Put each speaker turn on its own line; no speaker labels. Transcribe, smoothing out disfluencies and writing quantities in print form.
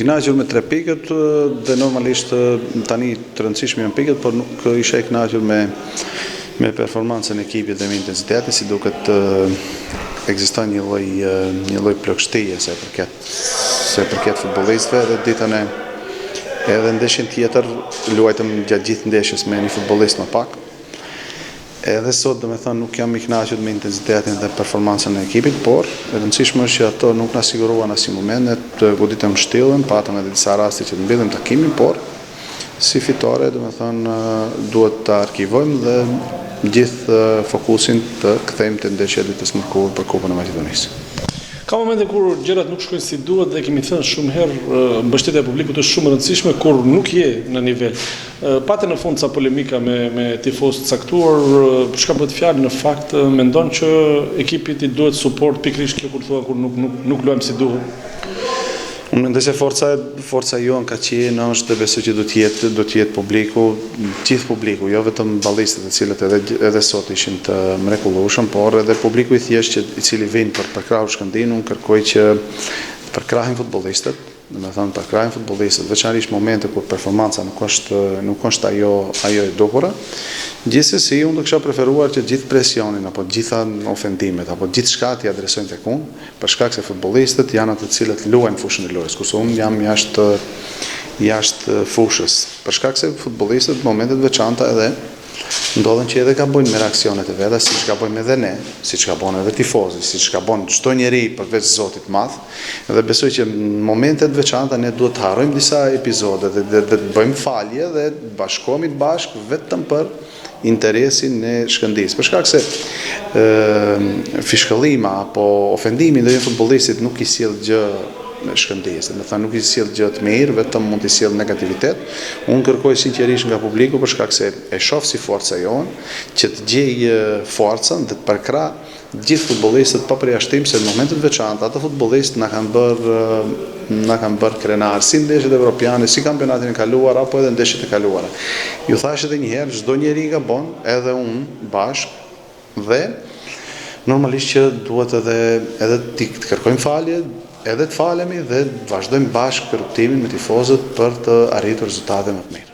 kënaqur me tre pikët dhe normalisht tani të rëndësishme janë pikët, por nuk isha i kënaqur me me performancën e ekipit dhe me intensitetin, si duket ekziston një lloj një lloj plogështie sa i përket sa i përket futbollistëve edhe ditën e edhe ndeshjen tjetër luajtëm gjatë gjithë ndeshjes me një futbollist më pak. Edhe sot, domethënë, nuk jam i kënaqur me intensitetin dhe performancën e ekipit, por e rëndësishme është që ato nuk na siguruan asnjë moment, ne të goditëm shtyllën, patëm edhe disa raste që të mbyllim takimin, por si fitore, domethënë, duhet ta arkivojmë dhe gjithë fokusin të kthejmë te ndeshja e ditës së mërkurë për Kupën e Maqedonisë.
Ka momente kur gjërat nuk shkojnë si duhet dhe kemi thënë shumë herë, mbështetja e publikut është shumë e rëndësishme kur nuk je në nivel. Pate në fund ca polemika me me tifozë të caktuar, për çka bëhet fjalë në fakt mendon që ekipit i duhet suport pikërisht kjo kur thua kur nuk nuk nuk luajmë si duhet?
Unë mendoj se forca forca jonë ka qenë, është dhe besoj që do të jetë do të jetë publiku, gjithë publiku, jo vetëm ballistët të cilët edhe edhe sot ishin të mrekullueshëm, por edhe publiku i thjeshtë që i cili vjen për të përkrahur Shkëndijën, unë kërkoj që të përkrahin futbollistët, Domethënë përkrahin futbollistët, veçanërisht momente kur performanca nuk është nuk është ajo ajo e duhura. Gjithsesi, unë do kisha preferuar që gjithë presionin apo gjitha ofendimet apo gjithçka t'i adresojnë tek unë, për shkak se futbollistët janë ata të cilët luajnë fushën e lojës, kurse unë jam jashtë jashtë fushës. Për shkak se futbollistët në momente të veçanta edhe Ndodhen që edhe gabojnë me reaksionet e veta, siç gabojmë edhe ne, siç gabon edhe tifozi, siç gabon çdo njeri përveç Zotit të Madh, dhe besoj që në momente të veçanta ne duhet të harrojmë disa episode dhe dhe të bëjmë falje dhe të bashkohemi bashkë vetëm për interesin e Shkëndijës. Për shkak se ë fishkëllima apo ofendimi i ndonjë futbollistit nuk i sjell gjë Shkëndijës, domethënë nuk i sjell gjë të mirë, vetëm mund t'i sjellë negativitet. Unë kërkoj sinqerisht nga publiku për shkak se e shoh si forca jonë, që të gjejë forcën dhe të përkrahë gjithë futbollistët pa përjashtim se në momente të veçanta ata futbollistë na kanë bërë na kanë bërë krenar si ndeshjet evropiane, si kampionatin e kaluar apo edhe ndeshjet e kaluara. Ju thashë edhe një herë, çdo njeri gabon, edhe unë bashkë Dhe normalisht që duhet edhe edhe të kërkojmë falje, edhe të falemi dhe të vazhdojmë bashkë rrugëtimin me tifozët për të arritur rezultate më të mira.